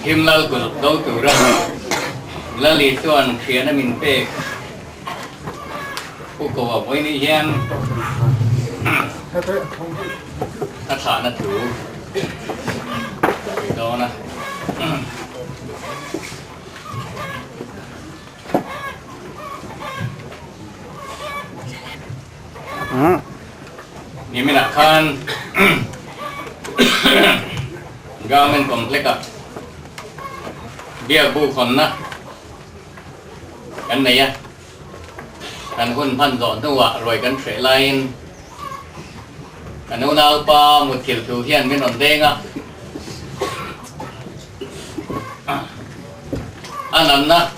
Himlal kulh do tura Lali chuan thian a min pek Pu Ko a vawi nih hian a thlahna thu a sawi dawn a. Niminah khan Government Complex-ah biak bu khawnna kan nei a, kan hun hman zawh hnuah ruai kan hreh laiin kan unaupa muthilh thu hian min rawn deng a. A nanna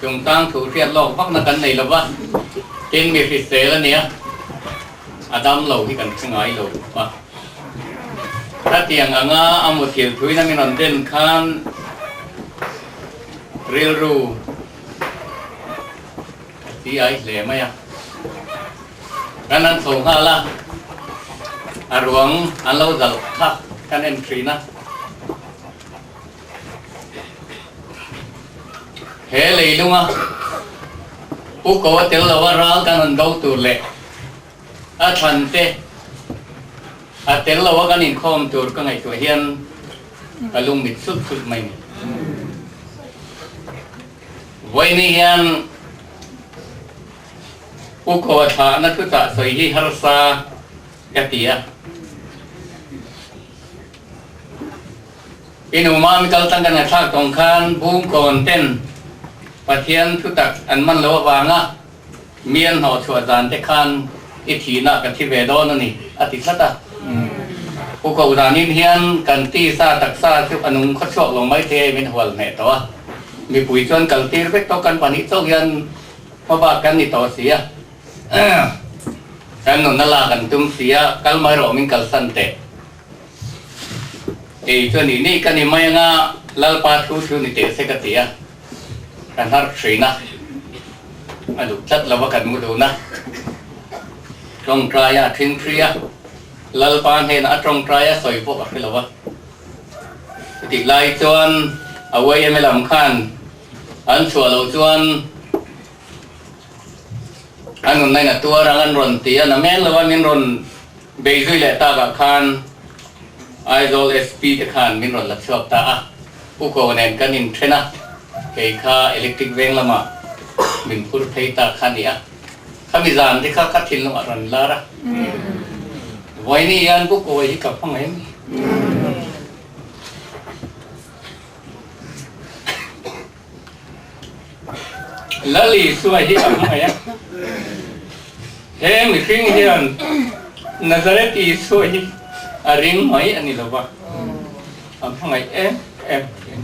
chungchang thu hriat lawk vakna kan nei lova, tin mi hrisel a nia, a dam lo hi kan hre ngai lo a. Khatiang anga a muthilh thuin a min rawn den khan rilru a chi ai hle mai a. Kan an chho nghal a, a ruang an lo zalh kha kan en thin a. He leilunga Pu Ko a tel lo a ral kan rawn do tur leh a thlan te a tel lo a kan inkhawm tur ka ngaihtuah hian ka lungmit sulh sulh mai ni. Vawiini hian Pu Ko a thlahna thuchah sawi hi harsa ka ti a. I nu mam kal tang kan ngaihthlak tawng khan Bungkawn ten Pathian thutak an man lo avanga mi an hnawh chhuah zan te khan i thihna ka thi ve dawn a ni a ti tlat a. Pu Ko danin hian kan tisa taksa chu a nung khawchhuak lo mai thei min hual hneh tawh a. Mipui chuan kal tir vek tawh kan pahnih chauh hian hmabak kan ni tawh si a. Kan nunna lak an tum si a, kal mai rawh min kalsan teh. Kei chuan ih nih ka ni mai anga Lalpa thu thu ni teh se ka ti a, ka hnar thin a, a duh tlat lo a kan mu dun a, tawngtai a thingthi a, Lalpa hnenah a tawngtai a sawi pawh ka hre lo a. Chutih lai chuan a YMA lam khan an chhuah loh chuan a nunna in a tuar ang an rawn ti a, na men lo a min rawn Bei zui leh takah khan Aizawl SP te khan min rawn la chhuak ta a, Pu Ko nen kan inthen a, kei kha electric veng lamah min phur phei ta kha ni a, khami zan te kha ka thinlungah rawn lar a, Vawiini hian Pu Ko hi ka hmangaih a ni. Lal Isua hi a hmangaih a, he mihring hian Nazareth Isua hi a ring mai a ni lo va, a hmangaih em em thin.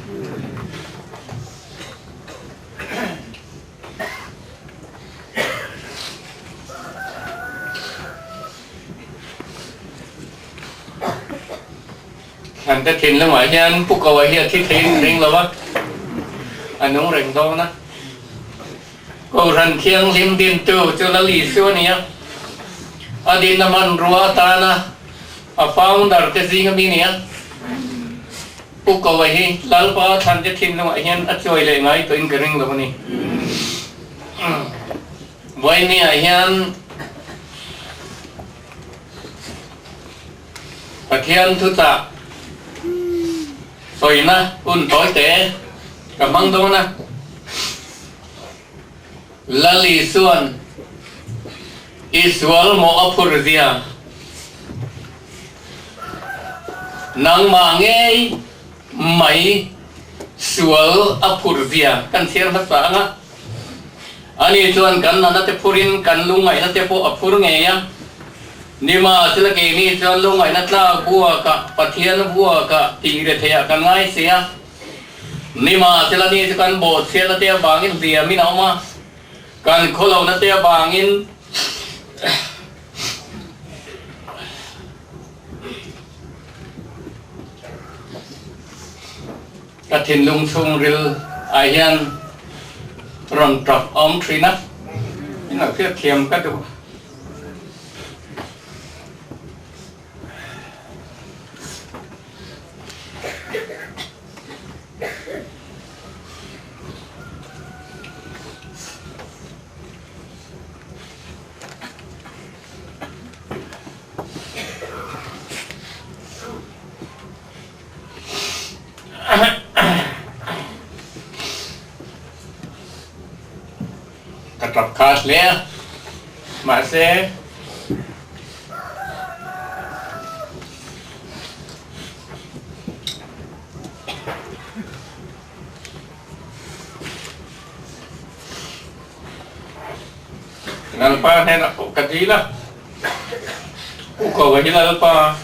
Kan te thinlungah hian Pu Koa hi a thi theiin ring lo a, a nung reng dawn a. Kohhran Thianghlim dintu chu Lal Isua a ni a, a dinna hmanrua atana a founder te zing ami a ni a. Pu Koa hi Lalpa thlan te thinlungah hian a chuai leh ngai tawhin ka ring lo a ni. Vawinia hian Pathian thuchah sawina hun tawi te ka hmang dawn a, Lal Isua'n i sual mawh a phur zia nangmah ngei mai sual a phur zia kan chhiar hmasa ang a, ani chuan kan nana te phurin kan lungngaihna te pawh a phur ngei a. Nimahsela keini chuan lungngaihna tlak buakah, Pathian buakah tih re theiah kan ngai si a. Nimahsela ni chu kan bawhchhiatna te avangin hliamin a awm a, kan khawlohna te avangin thinlung chhungril ah hian rawn tap a awm thin a, min lo hriatthiam ka duh. Ka tap khat hle a, mahse Lalpa hnenah pawh ka dil a, U Ko hi Lalpa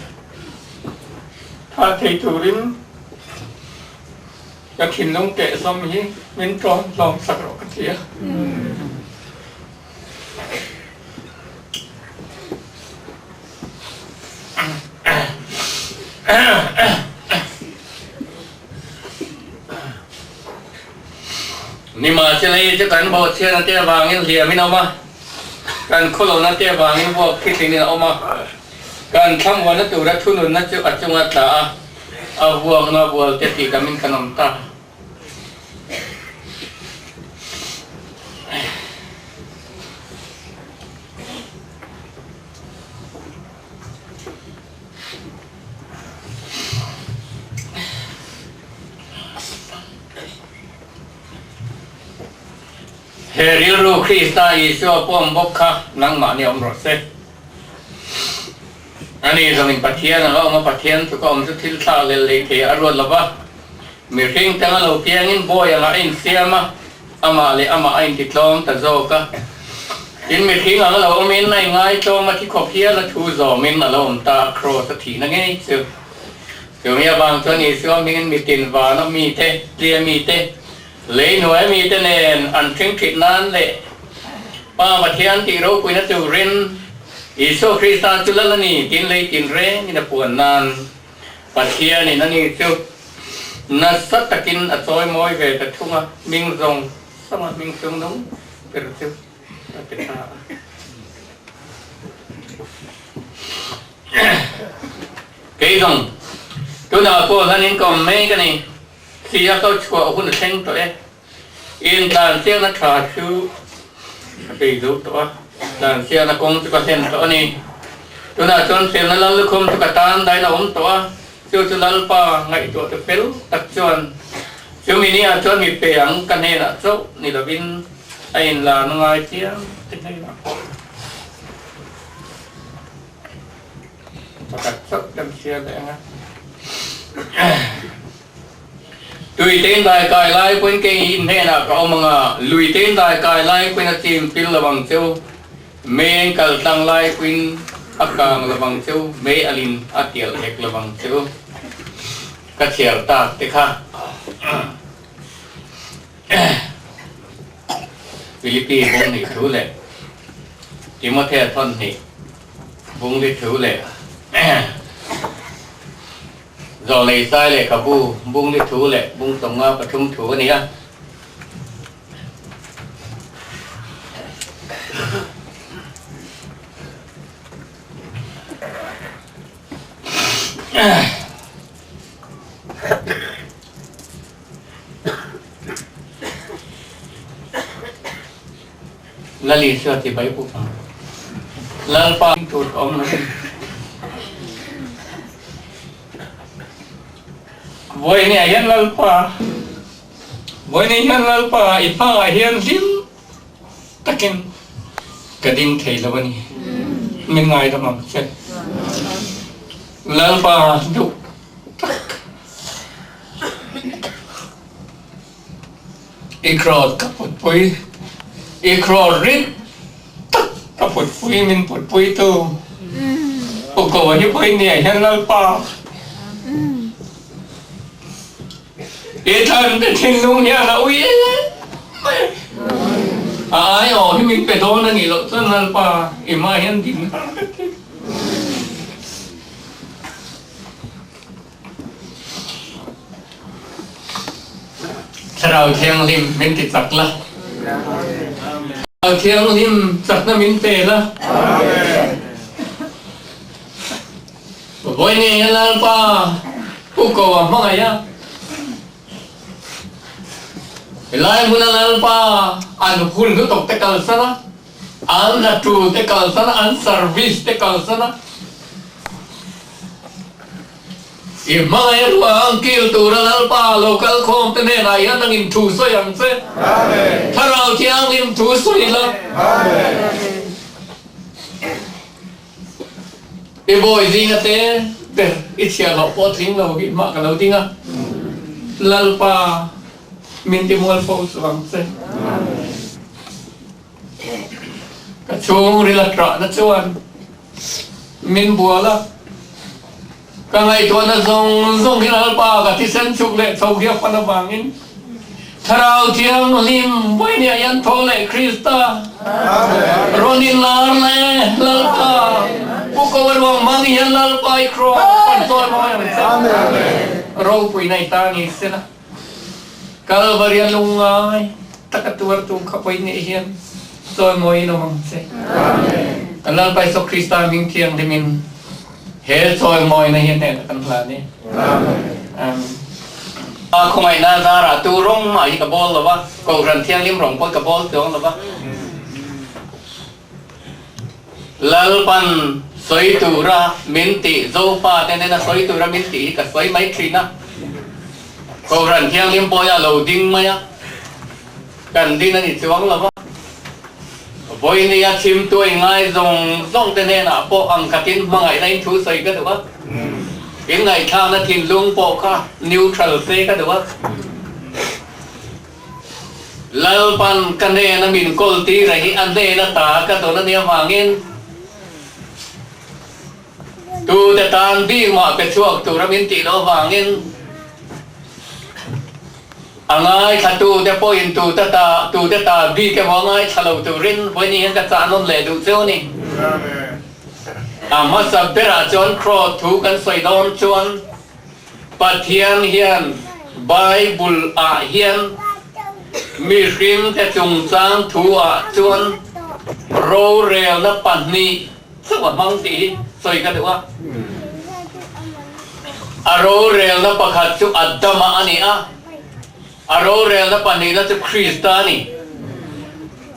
tha thei turin ka thinlung kehsawm hi min tlawm tlawm sak rawh ka ti a. Nimahsela i chu kan bawhchhiatna te avangin hliamin a awm a, kan khawlohna te avangin vuak thitlingin a awm a, kan thlamuanna tura thununna chu a chunga tla a, a vuakna vual te tih damin kan awm ta. He rilru Krista Isua pawm bawk kha nangmahni awm rawh se. Ani zawngin Pathian anga awm a, Pathian chu ka awm chu thil thlak lel lei thei a ruat lo va. Mihring tanga lo piangin bawi anga a insiam a, amah leh amah a intitlawm ta zawk a. Tin, mihring anga lo awmin a inngaitlawm a, thi khawp hial a thu zawmin a lo awm ta a, kraws a thihna ngei chu. Chumi avang chuan Isua hmingin mitin vana mite, tlia mite, lei hnuaia mite nen an hring thit nan leh Pa Pathian tih ropuina turin Isua Krista chu lal a ni tin lei tinrengin a puan nan Pathianin a ni chu nasa takin a chawimawi ve ta thung a, hming zawng zawng a hming chung nung ber chu a ti ta a. Kei zawng tunah pawh hlanin ka awm mek a ni, si a ka chhuah hun a thleng tawh e. Intlansiakna tha chu ka bei zo tawh a, tlansiakna kawng chu ka hlen tawh a ni. Tunah chuan felna lal lukhum chu ka tan dain a awm tawh a, chu chu Lalpa ngaihtuah te fel tak chuan chumi ni ah chuan mi pe ang ka hnenah chauh ni lovin a inlarna ngai chiang te hnenah pawh pakhat chauh kan hria leh ang a. Tui tein dai kai lai pawhin kei hi hnenah ka awm ang a, lui tein dai kai lai pawhin a chim pil lo ang cheu, mei an kal tlang lai pawhin a kang lo ang cheu, mei alin a tial hek lo ang cheu. Ka chhiar tak te kha Philippi bung hnih thu leh Timothea thawn hnih bung li thu leh Zawlei sai lehkhabu bung li thu leh bung 53 thu a ni a. Lal Isua ti bai bawk ang. Lalpa tur ka awm lo in. Vawiin ah hian Lalpa, vawiin hian Lalpa i hmaah hian hlim takin ka ding thei lo a ni. Min ngaidam ang che. Lalpa duh tak. I crowd ka putpui, i crowd rit tak ka putpui min putpui tu U Ko hi pawhin ni ah hian Lalpa i thlan te thinlung hian a ui em mai a ai aw hi min pe dawn a nih loh chuan Lalpa i hmaah hian ding har ka ti. Thlarau Thianghlim min ti chak la. Thlarau Thianghlim chakna min pe la. Vawi nei a Lalpa Pu Ko a hmangaih a. Helai hmuna Lalpa an hun lutuk te kalsan a, an hna te kalsan a, an service te kalsan a. I hmangaih ruang kil tura Lalpa lo kal khawm te hnenah hian nangin thu sawi ang che. Thlarau Thianghlim thu sawi la. I bawi zinga te ber i chhiah loh pawh tling lo hi mah ka lo ding a, Lalpa min ti mual fo suh ang che. Ka chhungril a ṭahna chuan min bual a, ka ngaihtuahna zawng zawng hi Lalpa ka thisen chhuk leh chho hi a fan avangin Thlarau Thianghlim vawinia hian tho leh Krista rawn inlar leh Lalpa Pu Ko a ruang hmang hian Lalpa i kraw pan chawi mawi ang che. Ropuina i ta ni sela. Kalvaria lungngai taka tuartu kha pawi ngei hian chawimawi in awm ang che. Kan Lalpa Isua Krista hming thianghlimin he chawimawina hi hnenah kan hlan e. Amen. A khawngaihna zarah tu rawng mah hi ka bawl lo va, Kohhran Thianghlim rawng pawh hi ka bawl chuang lo va. Lalpan sawi tura min tih, Zofa te nena sawi tura min tih hi ka sawi mai thin a. Kohhran Thianghlim pawh hi a lo ding mai a, kan din a ni chuang lo va. Vawinia chhimtuai ngai zawng zawng te hnenah pawh ang khatin hmangaihna in thu sawi ka duh a. In ngaihthlakna thinlung pawh kha neutral se ka duh a. Lalpan ka hnena min kawl tir a hi a hnena ta ka dawn a nia vangin tute tan bik mah pe chhuak tura min tih loh avangin a ngaithlatute pawhin tute ta tute ta bik emaw a ngaithla lo turin vawiin hian ka chah nawn leh duh cheu a ni. A hmasa berah chuan Crow thu kan sawi dawn chuan Pathian hian Bible ah hian mihringte chungchang thu ah chuan rorelna pahnih chauh a hmang tih hi sawi ka duh a. A rorelna pakhat chu Adama a ni a, a rorelna pahnihna chu Krista a ni.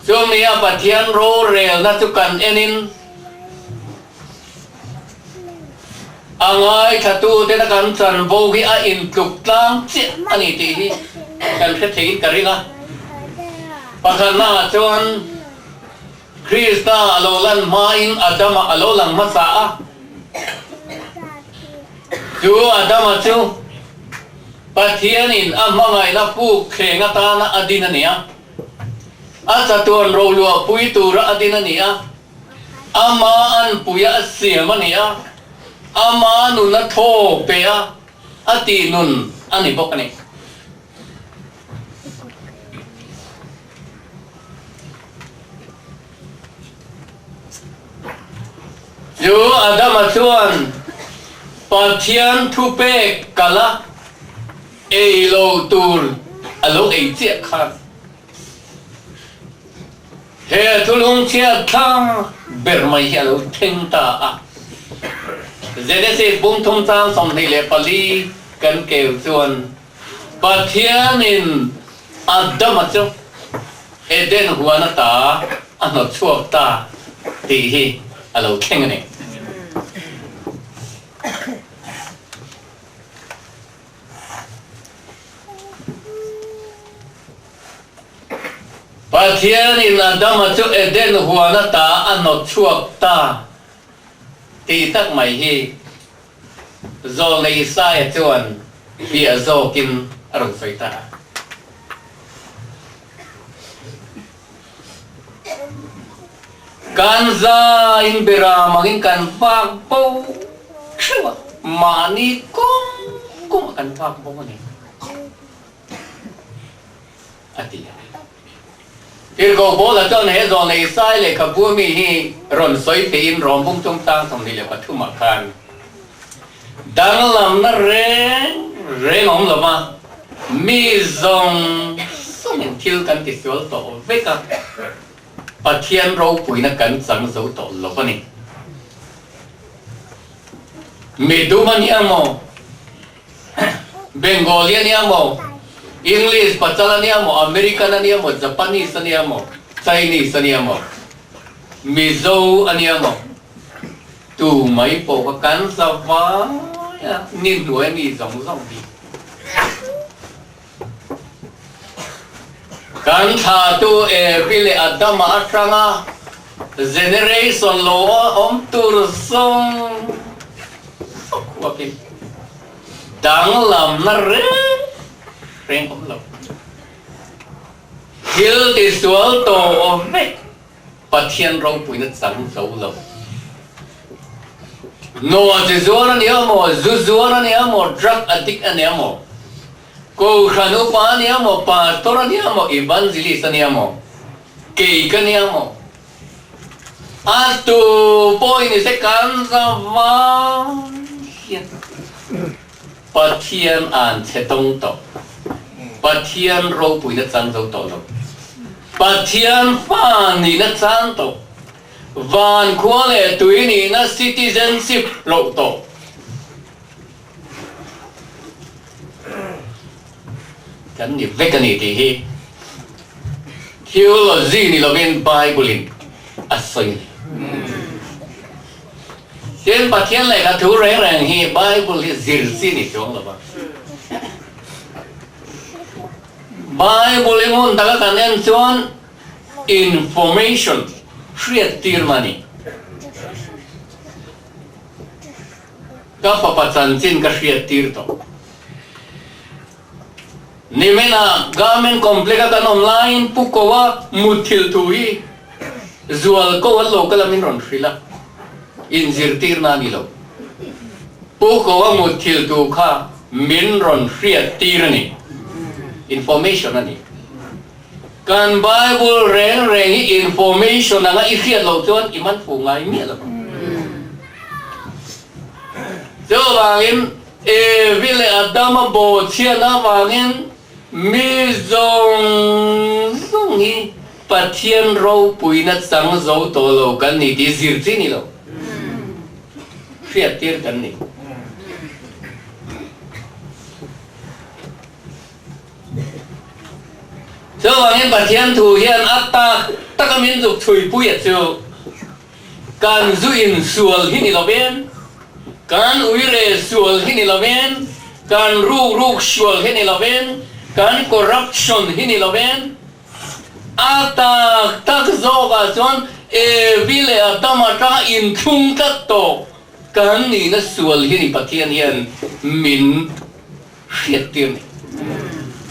Chumi a Pathian rorelna chu kan enin, A ngaithlatuten a kan chanvo hi a intluk tlang chiah a ni tih hi kan hre theiin ka ring a. Pakhatnaah chuan Krista a lo lan hmain Adama a lo lang hmasa a. Chu Adama chu Pathianin a hmangaihna puk thleng atana a din a ni a. A chatuan roluahpui tura a din a ni a. Ama an puia a siam a ni a, ama nun a thaw pe a, a tih nun a ni bawk a ni. Chu Adama chuan Pathian thupek kala ei lo tur a lo ei chiah khan. He thulung chhiat thlang ber mai hi a lo thleng ta a. Genesis bung thum chang 24 kan keu chuan Pathianin Adama chu Eden huan ata a hnawt chhuak ta tih hi a lo thleng a ni. Pathianin Adama chu Eden huan ata a hnawt chhuak ta tih tak mai hi Zawlnei Isaia chuan fiah zawkin a rawn sawi ta a. Kan zain beram angin kan vak bo theuh a, mahni kawng kawngah kan vak bo a ni, a ti a. Tirhkoh Paula chuan he zawlnei Isai lehkhabu ami hi rawn sawi theiin Rom bung chungchang 23 ah khan danglamna reng reng a awm lo va. Mi zawng zawngin thil kan tisual tawh vek a, Pathian ropuina kan chang zo tawh lo a ni. Mi dum a nia maw? Bengali a nia maw? English pachal a nia maw? American a nia maw? Japanese a nia maw? Chinese a nia maw? Mizo a nia maw? Tu mai pawh kha kan za vai a, ni hnuai mi zawng zawng hi. Kan thlahtu Evi leh Adama atanga generation lo awm tur zawng zawng huakin danglamna reng reng awm lo. Thil tisual tawh vek Pathian ropuina chang zo lo. Noah chi zuar a nia maw, zu zuar a nia maw, drug addict a nia maw, Kohhran upa a nia maw, pastor a nia maw, evangelist a nia maw, kei ka nia maw, a tu pawhin ni se kan za vai hian Pathian an chhe tawng tawh. Pathian ropuina chang zo tawh lo. Pathian fa nihna chang tawh. Van khua leh tui nihna citizenship loh tawh. Kan ni vek a ni tih hi theology ni lovin Bible in a sawi a ni. Tin, Pathian lehkha thu reng reng hi Bible hi zir chi ni chuang lo va. Bible hi hmun taka kan en chuan information hriat tir na a ni. Ka fapa chanchin ka hriat tir tawh. Niminah Garment Complex-a kan awm laiin Pu Koa mutthilh thu hi Zual Ko an lo kal a min rawn hrilh a, inzirtirna a ni lo. Pu Koa mutthilh thu kha min rawn hriat tir a ni, information a ni. Kan Bible reng reng hi information anga i hriat loh chuan i man fuh ngai miah lo. Chuvangin Evi leh Adama bawhchhiat avangin mi zawng zawng hi Pathian ropuina chang zo tawh lo kan ni tih zir chi ni lo. Hriattir kan ni. Chuvangin Pathian thu hian a tak taka min zuk chhuipui a chu kan zu insual hi ni lovin, kan uire sual hi ni lovin, kan rukruk sual hi ni lovin, kan corruption hi ni lovin, a tak tak zawkah chuan Evi leh Adam atanga inthlung tlat tawh kan nihna sual hi ni Pathian hian min Hriat tir ni.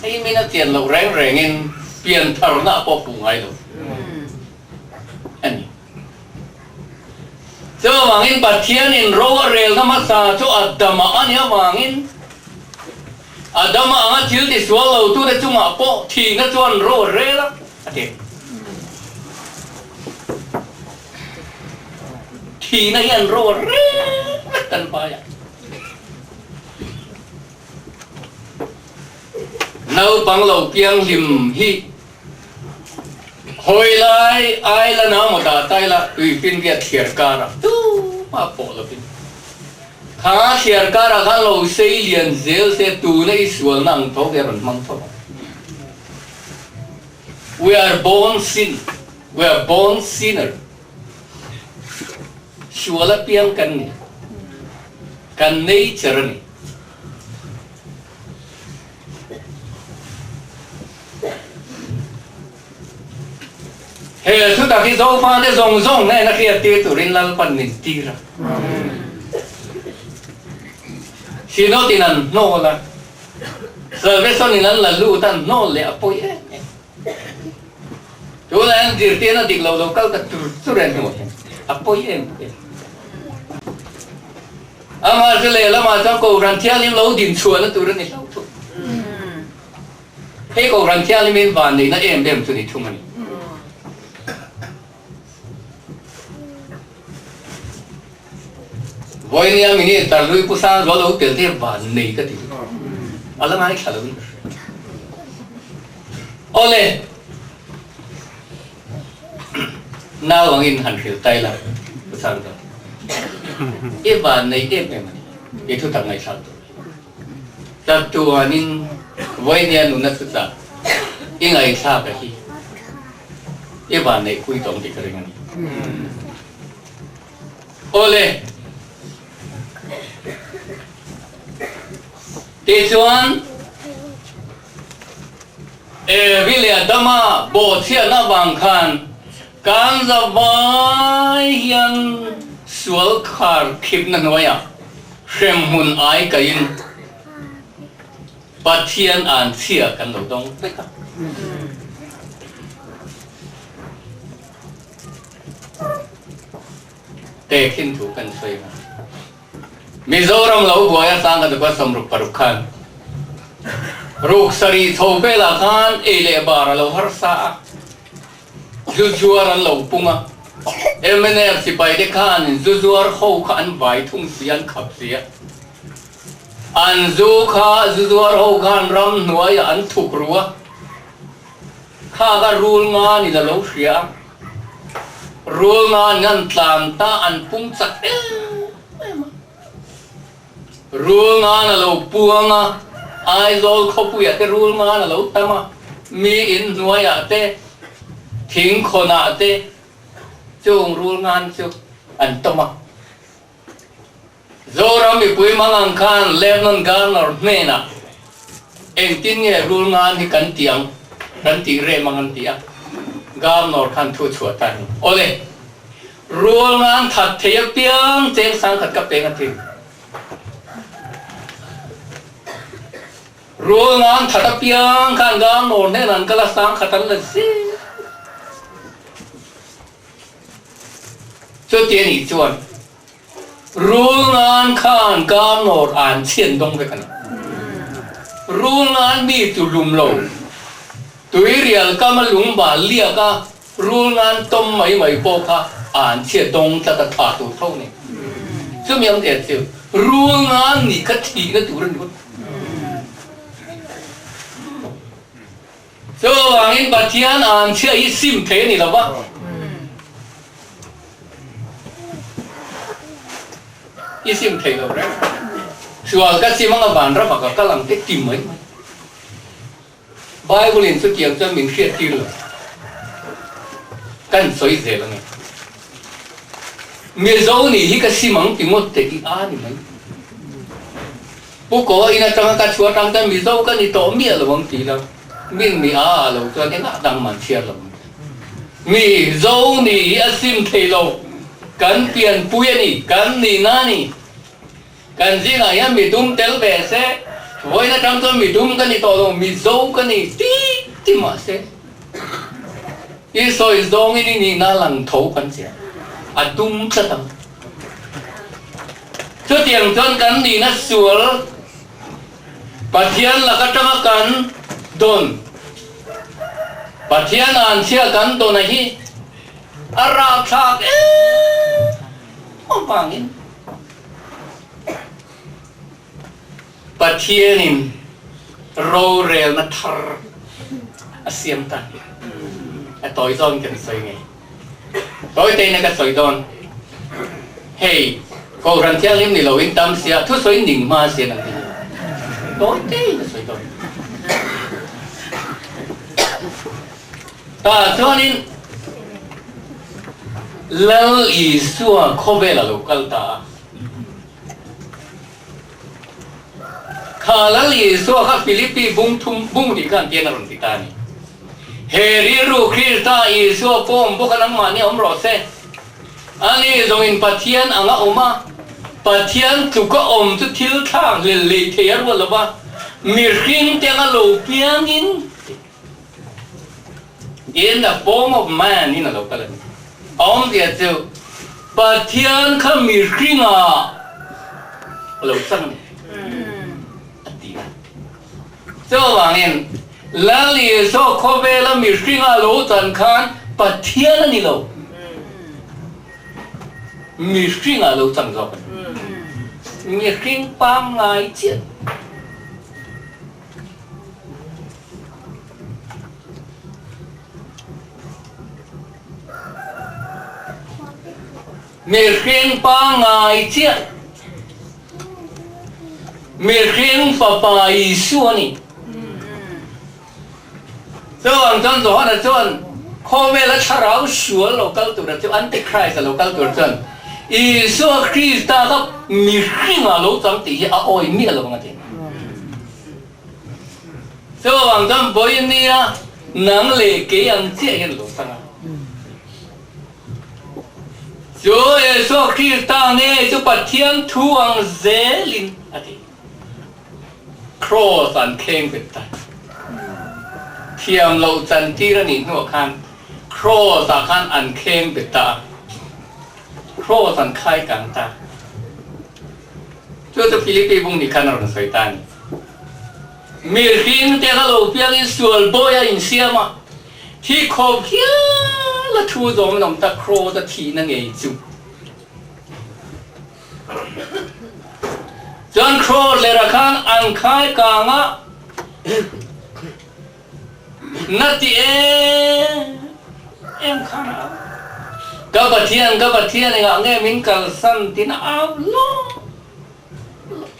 Hei min a chian loh reng rengin pian tharna pawh hmuh ngai lo a ni. Chuvangin Pathianin ro a relna hmasa chu Adama a nih avangin Adama anga thil tisual lotute chungah pawh thihna chuan ro a rel a, a ti. Thihna hian ro a rel vek kan pai a. Naupang lo piang hlim hi hawi lai ai la nau maw dah ta ila tuipin riat thliar karah tumah pawh lovin kha thliar karah khan lo sei lian zel se tuna i sualna ang tho ve a rawn hmang tho ang. We are born sin, we are born sinner. Sual apiang kan ni. Kan nature a ni. He thutak hi Zofate zawng zawng hnena hriat tir turin Lalpan min tir a. Synod in an hnawl a, Salvation in an la lut a, an hnawl leh a pawi em em. Tunah hian zirtirna dik lo lo kal ta tur tur en hmuh hian a pawi em em. Amah chu lehlamah chuan Kohhran Thianghlim lo din chhuahna tur a ni hlauh thung. Hei Kohhran Thianghlim in vanneihna em em chu ni thung a ni. Vawinia Minister Hlui Pu Sangzual lo tel te hi vannei ka ti. A la ngaithla lo in ka hria. Awle, nau angin han hrilh tai la, Pu Sangdawt. I van nei em em a ni, i thutak ngaihthlak tur hi. Chatuanin vawinia nuna thuchah i ngaihthlak a hi i van neih pui tawng tih ka ring a ni. Awle, tichuan Evi leh Adama bawhchhiatna avang khan kan zavai hian sual khar khipna hnuaiah hremhmun ai kaiin Pathian an chhia kan lo dawng vek a. Tehkhin thu kan sawi a. Mizoram lo buai a sang ka tukah 66 khan ruk sarih chho velah khan ei leh bar a lo harsa a, zu zuar an lo pung a, mnf sipai te khan zu zuar ho kha an vai thung si an khap si a, an zu kha zu zuar ho khan ram hnuaiah an thuk ru a, kha kha rul ngan in a lo hria a. Rul ngan an tlan ta an pung chak em em a. Rul ngan a lo puang a, Aizawl khawpuiah te rul ngan a lo tam a, mi in hnuaiah te, thing khawnah te chung rul ngan chu an tawm a. Zoram mipui mang ang khan Lebanon Governor hnenah engtin nge rul ngan hi kan tih ang, kan tih rem ang an ti a, Governor khan thu chhuah ta a ni. Awle, rul ngan that thei apiang cheng sangkhat ka peng a ti. Rul ngan that apiang khan Governor hnenah an kal a, sangkhat an la zir. Chuti a nih chuan Rul ngan khan ka nawr an chhian dawng vek a ni. Rul ngan mi chu lum lo. Tuirial kam a lung bal liak a, rul ngan tawm mai mai pawh kha an chhiat dawng tlat a tha tur tho ni. Chumi ang tel chu rul ngan nih kha thihna tur a ni vek. Chuvangin Pathian an chhia hi sim thei a ni lo va. I sim thei lo reng. Sual ka sim anga vanram ah ka kal ang te ti mai mai. Bible in chutiang chuan min hriat tir lo. Kan sawi zel ange. Mizo nih hi ka sim ang ti ngawt te i a ni mai. Pu Kaw in atanga ka chhuah atang chuan Mizo ka ni tawh miah lo ang ti lo. Min mi a a lo chuan engah dang man chhiar lo ang. Mizo ni hi a sim thei lo. Kan pianpui a ni, kan nihna a ni. Kan zingah hian midum tel ve se, vawiin atang chuan midum ka ni tawh lo, Mizo ka ni ti ti mah se. I sawi zawngin i nihna lang tho kan chiah. A dum tlat ang. Chutiang chuan kan nihna sual Pathian lak atanga kan dawn, Pathian anchhia kan dawn a hi a rapthlak em avangin Pathianin rorelna thar a siam ta a ni. A tawi zawngin kan sawi ngei. Tawi tein a ka sawi dawn. Hei, Kohhran Thianghlim ni loin tam sia, thusawi ning hma sian ang ti hi. Tawi tein a sawi dawn. Tah chuanin Lal Isua khawvel a lo kal ta a. Kha Lal Isua kha Philippi bung thum bung tih khan tian a rawn ti ta a ni. He rilru Krista Isua pawm bawk a nangmahni awm rawh se. Ani zawngin Pathian ang a awm a, Pathian tluka awm chu thil thlak hlel lei thei a ruat lo va, mihring te anga lo piangin In the form of man in a lo kal a ni. A awmzia chu Pathian kha mihringah a lo chang a ni a ti a. Chuvangin Lal Isua khawvela mihringa a lo chan khan Pathian a ni lo, mihringah a lo chang zawk a ni. Mihring pangngai chiah. Mihring pangngai chiah, mihring Fapa Isua a ni. Chuvang chuan Johana chuan khawvela thlarau sual lo kal tura chu Antichrist a lo kal tur chuan Isua Krista kha mihringah lo chang tih hi a awi miah lo ang a ti. Chuvang chuan vawinia nang leh kei ang chiah hian lo chang a. Chu Isua Krista nge chu Pathian thu ang zelin a ti. Kraws an thleng bet ta. Thiam loh chantir a nih hnuah khan Kraws ah khan an thleng bet ta a. Kraws an khai kang ta. Chu chu Philippi bung nih khan a rawn sawi ta a ni. Mihring te kha lo piangin sual bawi a insiam a. Thi khawp hial a thu zawng in awm ta Kraws a thihna ngei chu. Chuan Kraws lera khan an khai kang a na ti em em khan a au. Ka Pathian, ka Pathian engah nge min kalsan tiin a au lawk lawk.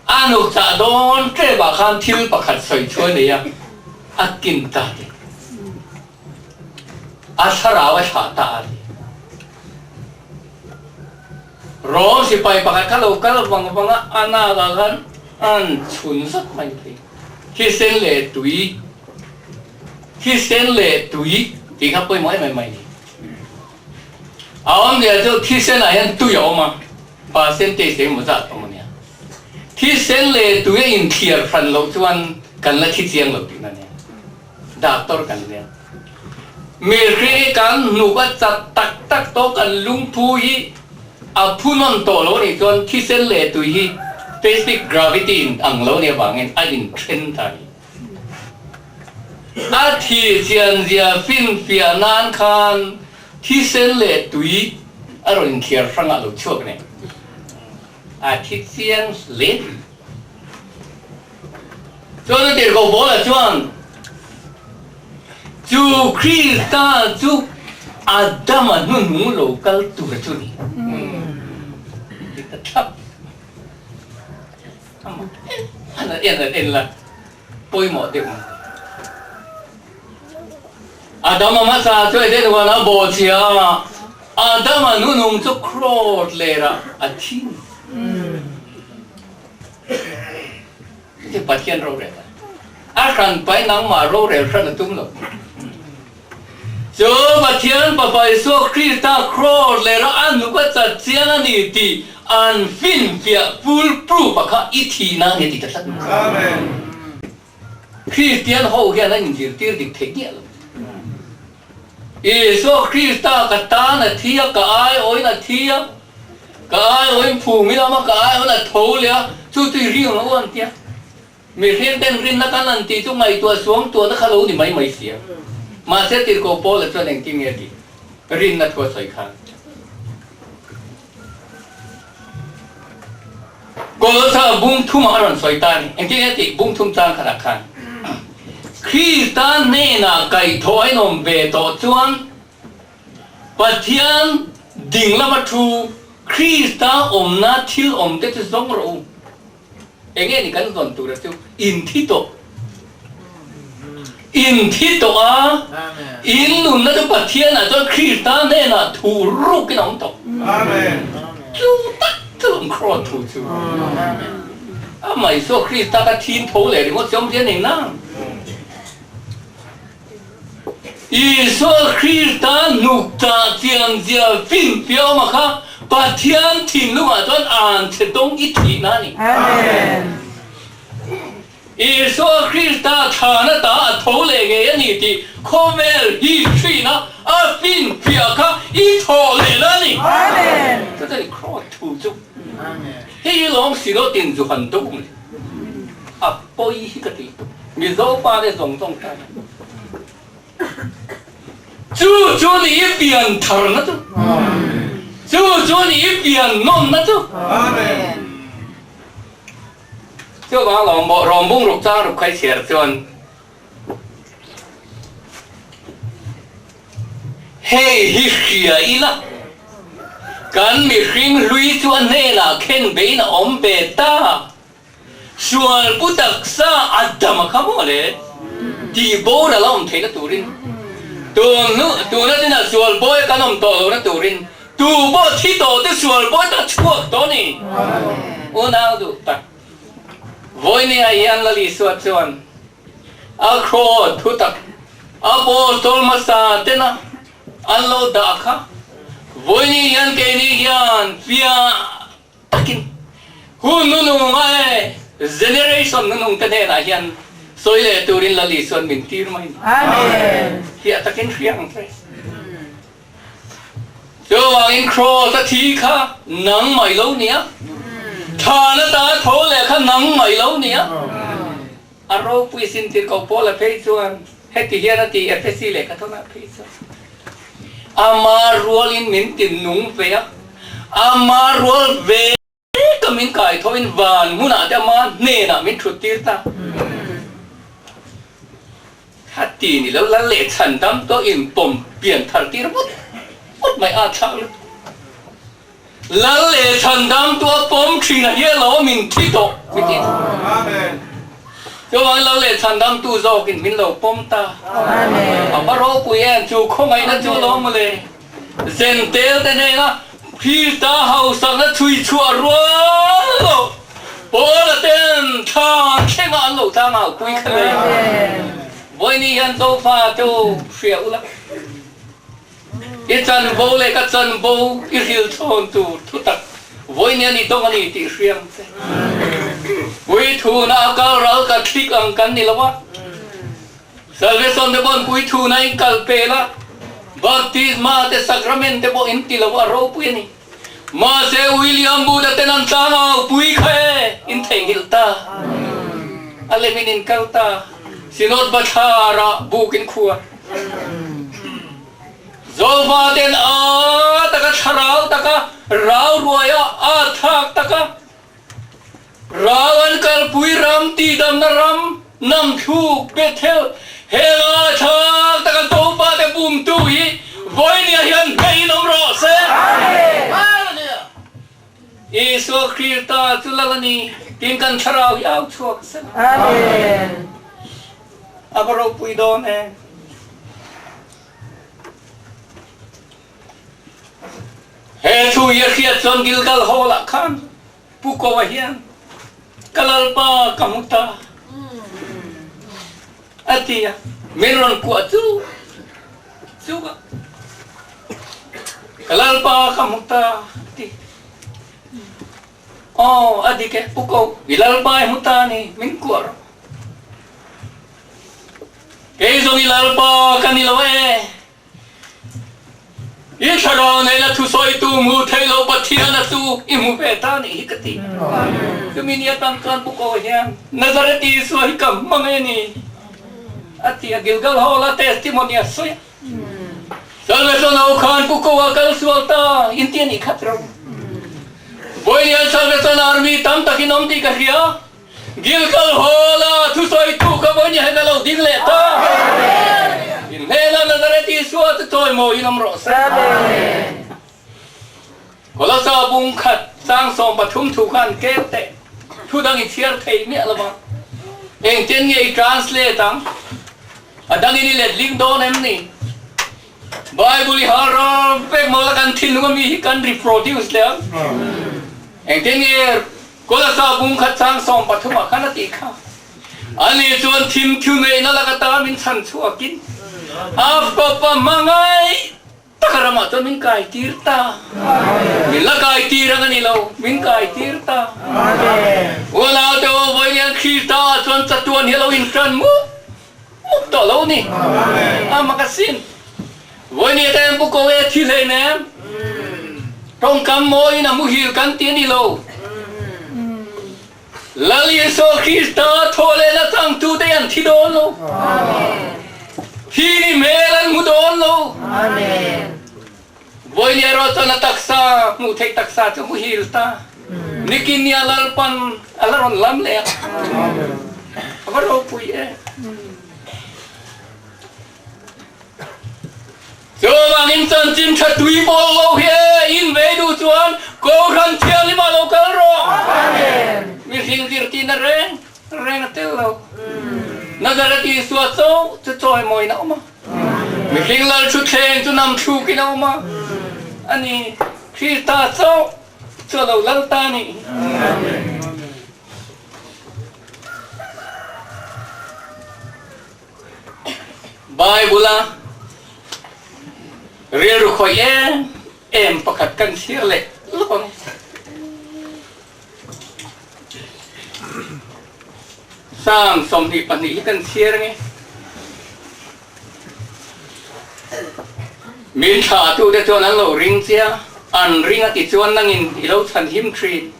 A nuk chah dawn tep ah khan thil pakhat sawi chu a nei a, a kin ta ti. A thlarau a thlah ta a ti. Rom sipai pakhat kha lo kal vang vang a, a nak ah khan an chhun zat mai thei. Thisen leh tui, thisen leh tui tih kha pawimawh em em mai a ni. A awmzia chu thisen ah hian tui a awm a. Percentage engemaw zat awm a nia. Thisen leh tui a inthliar hran loh chuan kan la thi chiang lo tihna a nia. Doctor kan nia. Mihring hi kan hnuk a chat tak tak tawh kan lungphu hi a phu nawn tawh lo a nih chuan thisen leh tui hi specific gravity in ang lo a nih avangin a inthen ta a ni. A thi chian zia finfiah nan khan thisen leh tui a rawn inthiar hrang ah lo chhuak nen a thi chiang hle. Chuan a tirhkoh Paula chuan chu Krista chu Adama hnuhnung lo kal tur chu ni. Ti ta thlap. An en an en la. Pawimawh deuh ang. Adama hmasa chu Eden huan a bawh chhia a, Adama hnunung chu kraws lerah a thi. Chuti Pathian rorel a, a hran pai nangmah rorel hran a tum lo. Chu Pathian Fapa Isua Krista kraws lera a hnuk a chat chiang a ni tih an finfiah full proof a kha i thihna a ni a ti ta tlat mai. Amen. Kristian ho hian an inzirtir dik theih ngiah lo. Isua Krista ka tan a thi a, ka aiawhin a thi a, ka aiawhin phum ila awm a, ka aiawhin a tho leh a, chu chu i ring ang u an tia. Mihring ten rinna kan han tih chu ngaihtuah suang tuahna kha lo ni mai mai si a. Mahse tirhkoh Paula chuan engtin nge a tih? Rinna thu a sawi khan. Kolosa bung thumah a rawn sawi ta a ni. Engtin nge a tih? Bung thum chang khatah khan Krista hnenah kaihthawh a inawm ve tawh chuan Pathian ding lama thu Krista awmna thil awmte chu zawng rawh u. Enge ni kan zawn tura chu in thi tawh. In thi tawh a, in nunna chu Pathian ah chuan Krista hnenah thu rukin a awm tawh. Chu tak chu an kraw thu chu. Amah Isua Krista kha thin tho leh ringawt siam zia nei nang. Isua Krista hnukchah chian zia finfiah awm a kha Pathian thinlungah chuan an chhe dawng i thihna a ni. Isua Krista thlan ata a tho leh ngei a ni tih khawvel history-na a finfiah kha i thawh lehna a ni. Chuta ni kraws thu chu hei hi lawng Sinawtin zu han do ang le. A pawi hi ka ti. Mizo pa te zawng zawng tan a. Chu chu ni i pian tharna chu. Chu chu ni i pian nawnna chu. Chuvang lawm rawm bung ruk chang ruk khai chhiar chuan. Hei hi hria ila, kan mihring hlui chu a hnenah khen beiin a awm ve ta. Sual pu taksa a dam a kha maw le? Tih boral a awm theihna turin, tun hnu tuna chinah sual bawi a kan awm tawh lohna turin tu pawh thi tawh te sual bawi tak chhuak tawh a ni. Unau duh tak, Vawinia hian Lal Isua chuan a khaw thutak a Apostol hmasa tena an lo dah kha vawiini hian keini hian fiah takin hun nunung a e generation nunung te hnenah hian sawi leh turin Lal Isuan min tir mai a ni. Fiah takin hria ang che. Chuvangin Kraws a thi kha nang mai lo nia, Thlan ata tho leh kha nang mai lo nia. A ropui sin tir ko Paula phei chuan heti hian a ti Ephesi lehkha thawnah phei chuan, Ama rualin min ti nung ve a, ama rual ve ka min kai thoin van hmunah te ama hnenah min thut tir ta. Hati ni lo la leh chhan dam tawh in pawm pian thar tir vut vut mai a thlak lutuk. Lal leh chhan dam tu a pawm thin a hial lo min thi tawh mi ti chu. Chuvangin lal leh chhan dam tu zawkin min lo pawm ta. A va ropui em chu khawngaihna chu lo mawle. Zentel te hnena Krista hausakna chhui chhuah rual lo Paula ten thlan thlengah an lo tlang au pui kha le. Vawiini hian Zofa chu hria ula, i chanvo leh ka chanvo i hril chhawn tur thutak vawiini a ni dawng a ni tih hria ang che. Puithuna a kal ral ka thlik ang kan ni lo a. Salvation te pawh pui thu na in kal pel a, Baptisma te Sacrament te pawh in ti lo a ropui a ni. Mahse William Booth-a ten an tlang au pui kha e, in theihnghilh ta. A lem in in kal ta. Synod bathlar ah buk in khuar. Zofa ten a taka thlarau taka rau ruai a, a thlak taka Ral an kalpui ram tihdamna ram Namthluk, Bethel, hela thlak taka Zofa te bumtu hi vawinia hian hmeiin awm rawh se. Hallelujah! Isua Krista chu lal a ni tiin kan thlarau hi au chhuak se la. A va ropui dawn em? He thu hi a hriat chuan Gilgal Hall ah khan Pu Koa hian ka Lalpa ka hmu ta a ti a, min rawn kuah chu chu a, ka Lalpa ka hmu ta a ti. Aw a dik e Pu Ko, i Lalpa i hmu ta a ni, min kuah rawh. Kei zawng i Lalpa ka ni lo e. I thlarau neihna thusawitu hmu thei lo Pathiana chu i hmu ve ta nih hi ka ti. Chumi ni atan chuan Pu Ko hian Nazareth Isua hi ka hmang e ni a ti a, Gilgal Hall-a testimony a sawi a. Salvation ho khan Pu Ko a kal sual ta inti a nih khat ro. Vawiin Salvation Army tam takin awm tih ka hria. Gilgal Hall-a thusawitu kha vawiin hian a lo ding leh ta. In hnenah Nazareth Isua chu chawimawiin awm rawh se. Kolasa bung khat chang 13 thu khan ker teh thu dang i chhiar thei miah lo va. Engtin nge i translate ang? A dangin i letling dawn em ni? Bible i hal ram pek maw la kan thinlung ami hi kan reproduce leh ang. Engtin nge Kolasa bung khat chang 13 ah khan a tih kha. Ani chuan thim thu neihna lak ata min chhan chhuakin Afkawpa hmangaih taka ramah chuan min kai tir ta. Min la kai tir ang a ni lo, min kai tir ta. Unau te aw vawiin Krista ah chuan chatuan hi a lo intan mup mup tawh lo ni. A makasin. Vawinia te an pu ko e thi hlei nem. Tawngkam mawiin a muhil kan ti a ni lo. Lal Isua Krista thaw leh la changtu te an thi dawn lo. Thi ni hmel an hmu dawn lo. Vawinia erawh chuan a taksa hmuh theih taksa chu muhil ta. Nikinia Lalpan a la rawn lam leh a. A va ropui e. Chuvangin chanchin tha tui pawl lo hi e, in vei duh chuan Kohhran Thianghlim ah lo kal rawh. Mihring zirtirna reng reng a tel lo. Nazareth Isua chauh chu chawimawiin a awm a. Mihring lal thutthleng chu nam thlukin a awm a. Ani, Krista chauh chu a lo lal ta a ni. Bible-a rilru khawih em em pakhat kan thlir leh lawk ang. Psalm 22 hi kan chhiar ange. Min thlahtute chuan an lo ring che a, an ring a ti chuan nangin i lo chhan him thin.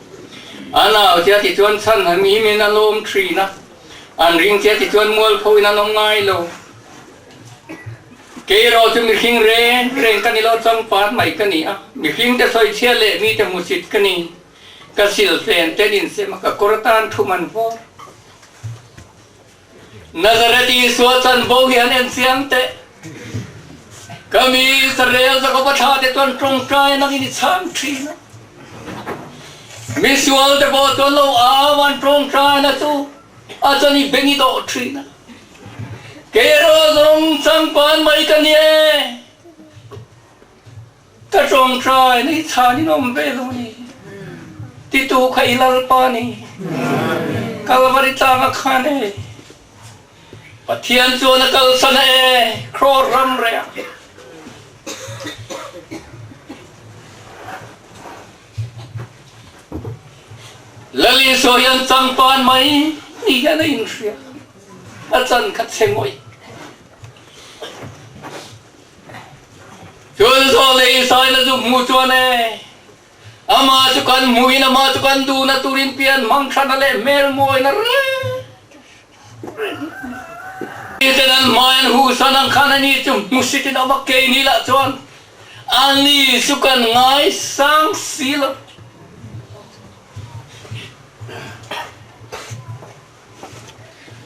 An au che a ti chuan chhan himin an awm thin a, an ring che a ti chuan mualpho in an awm ngai lo. Kei erawh chu mihring reng reng ka ni lo, changpat mai ka ni a, mihringte sawichhia leh mite hmusit ka ni. Ka silfen ten insem a, ka kawr atan thum an vawr. Nazareth Isua chanvo hi han en chiang teh. Ka mi Israel Jakoba thla te chuan tawngtai nangin i chhang thin a. Mi sual te pawh chuan lo au an tawngtai na chu a chuan i beng i dawh thin a. Kei erawh zawng changpan mai ka ni e. Ka tawngtai na hi chhan in awm ve lo ni. Titu kha i Lalpa ni. Kalvari tlanga khan e. Pathian chuan a kalsan a e, Kraw ram reh ah. Lal Isua hian changpan mai ni hian a inhria. A chan kha chhe ngawih. Cun Saul le Isai na zuk hmu chuan e, amah cu kan hmuh in amah cu kan duh na turin pian hmang ṭhan a le hmel mawi na reng ten an hmai an huh san ang khan ani cu hmusit in a um a kei ni lah chuan ani cu kan ngaisang si lo.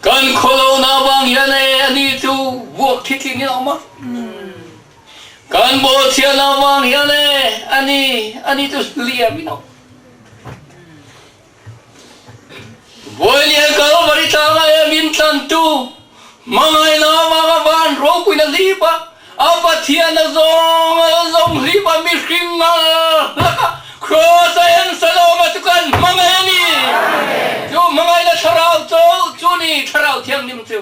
Kan khualona vang hian e ani chu vuak thitling in a awm a. Kan bawhchhiahna vang hian e ani ani chu hliam in a awm. Vawiin Kalvari tlangah e min tlantu hmangaihna avanga van ropuina hlip a, a Pathian a zawng a zawng hlip a mihring a laka Kraws a en Saloma chu kan hmangaih a ni. Chu hmangaihna thlarau chauh chu ni Thlarau Thianghlim chu.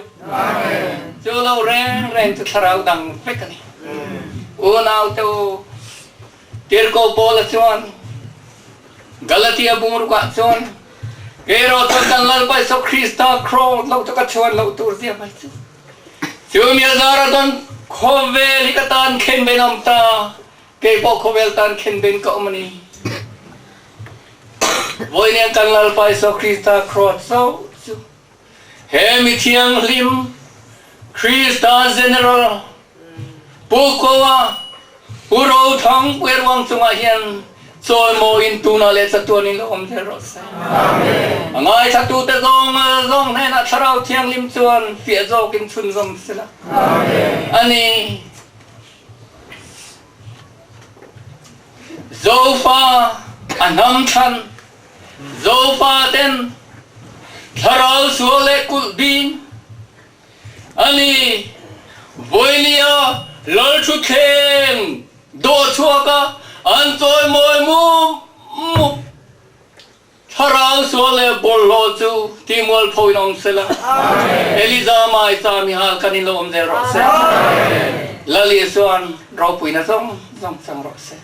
Chu lo reng reng chu thlarau dang vek a ni. Unau te u, Tirhkoh Paula chuan Galatia bungrukah chuan, Kei erawh chuan kan Lalpa Isua Krista kraws lo chu ka chhuan loh tur zia mai chu. Chu mi a zara chuan khawvel hi ka tan khen ben a awm ta, kei pawh khawvel tan khen ben ka awm a ni. Vawiin kan Lalpa Isua Krista kraws chauh chu he mi thianghlim Krista General Pu Koa, Pu Rothang, Pu Erwang chungah hian chawimawiin tunah leh chatuanin lo awm zel rawh se. A ngaithlatute zawng zawng hnenah Thlarau Thianghlim chuan fiah zawkin chhunzawm sela a ni. Zofa a hnam thlan, Zofa ten Thlarau sual leh kulh bing A ni, vawinia Lalthutthleng dawh chhuaka an chawimawi mup mup thlarau sual leh bawlhhlawh chu tihmualpho in awm sela, Eliza Maica mihal kan in lo awm zel rawh se. Lal Isuan ropuina zawng zawng chang rawh se.